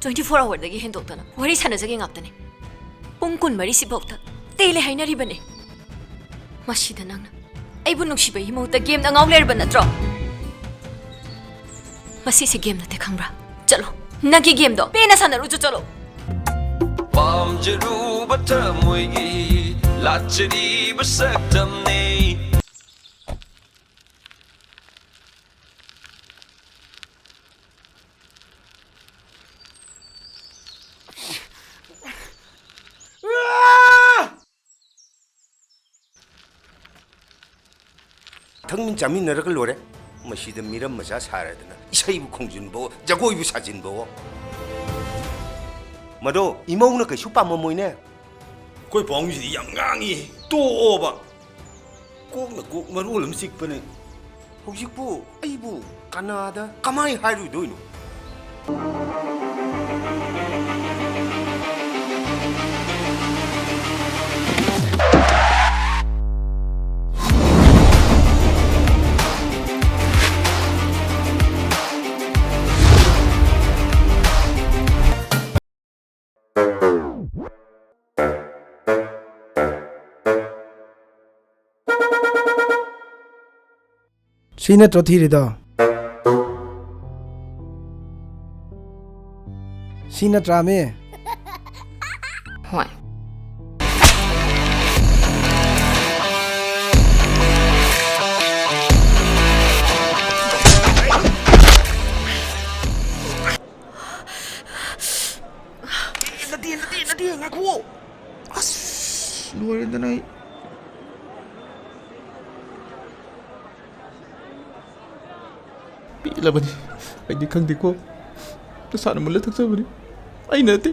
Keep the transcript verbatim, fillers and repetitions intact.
Twenty four hourꯗꯒꯤ ꯍꯦꯟꯗꯣꯛꯇꯅ ꯋꯥꯔꯤ ꯁꯥꯟꯅꯖꯒꯦ ꯉꯥꯛꯇꯅꯤ꯫ ꯄꯨꯡ ꯀꯨꯟꯃꯔꯤꯁꯤꯐꯥꯎꯗ ꯇꯦꯜꯂꯦ ꯍꯥꯏꯅꯔꯤꯕꯅꯤ꯫ ꯃꯁꯤꯗ ꯅꯪꯅ ꯑꯩꯕꯨ ꯅꯨꯡꯁꯤꯕꯒꯤ ꯃꯍꯨꯠꯇ ꯒꯦꯝꯗ ꯉꯥꯎ ꯂꯩꯔꯕ ꯅꯠꯇ꯭ꯔꯣ? ꯃꯁꯤꯁꯦ ꯒꯦꯝ ꯅꯠꯇꯦ, ꯈꯪꯕ꯭ꯔꯥ? ꯆꯠꯂꯣ, ꯅꯪꯒꯤ ꯒꯦꯝꯗꯣ ꯄꯦꯟꯅ ꯁꯥꯟꯅꯔꯨꯆꯣ, ꯆꯠꯂꯣ꯫ ꯄꯥꯝꯖꯔꯨꯕ ꯊꯃꯣꯏꯒꯤ ꯂꯥꯠꯆꯔꯤꯕ ꯁꯛꯇꯝꯅꯤ꯫ ꯊꯛꯃꯤꯟ ꯆꯥꯃꯤꯟꯅꯔꯒ ꯂꯣꯏꯔꯦ꯫ ꯃꯁꯤꯗ ꯃꯤꯔꯝ ꯃꯆꯥ ꯁꯥꯔꯗꯅ ꯏꯁꯩꯕꯨ ꯈꯣꯡꯖꯤꯟꯕꯋꯣ, ꯖꯒꯣꯏꯕꯨ ꯁꯥꯖꯤꯟꯕꯋꯣ꯫ ꯃꯗꯣ ꯏꯃꯧꯅ ꯀꯩꯁꯨ ꯄꯥꯝꯃꯝꯃꯣꯏꯅꯦ꯫ ꯑꯩꯈꯣꯏ ꯄꯥꯎꯡꯁꯤꯗꯤ ꯌꯥꯝ ꯉꯥꯡꯉꯤ, ꯇꯣꯛꯑꯣꯕ꯫ ꯀꯣꯛꯅ ꯀꯣꯛ ꯃꯔꯣꯜ ꯑꯃ ꯆꯤꯛꯄꯅꯦ꯫ ꯍꯧꯖꯤꯛꯄꯨ ꯑꯩꯕꯨ ꯀꯅꯥꯗ ꯀꯃꯥꯏ ꯍꯥꯏꯔꯨꯗꯣꯏꯅꯣ? ꯁꯤ ꯅꯠꯇ꯭ꯔꯣ ꯊꯤꯔꯤꯗꯣ? ꯁꯤ ꯅꯠꯇ꯭ꯔꯥꯃꯤ? ꯍꯣꯏ꯫ ꯅꯠꯇꯦ, ꯅꯠꯇꯦ, ꯅꯠꯇꯦ, ꯉꯥꯏꯈꯨꯑꯣ꯫ ꯑꯁ, ꯂꯣꯏꯔꯦꯗꯅ ꯑꯩ꯫ ꯄꯦꯜꯂꯕꯅꯤ꯫ ꯑꯩꯗꯤ ꯈꯪꯗꯦꯀꯣ꯫ ꯅꯁꯥꯅ ꯃꯨꯜꯂ ꯊꯛꯆꯕꯅꯤ꯫ ꯑꯩꯅ ꯅꯠꯇꯦ꯫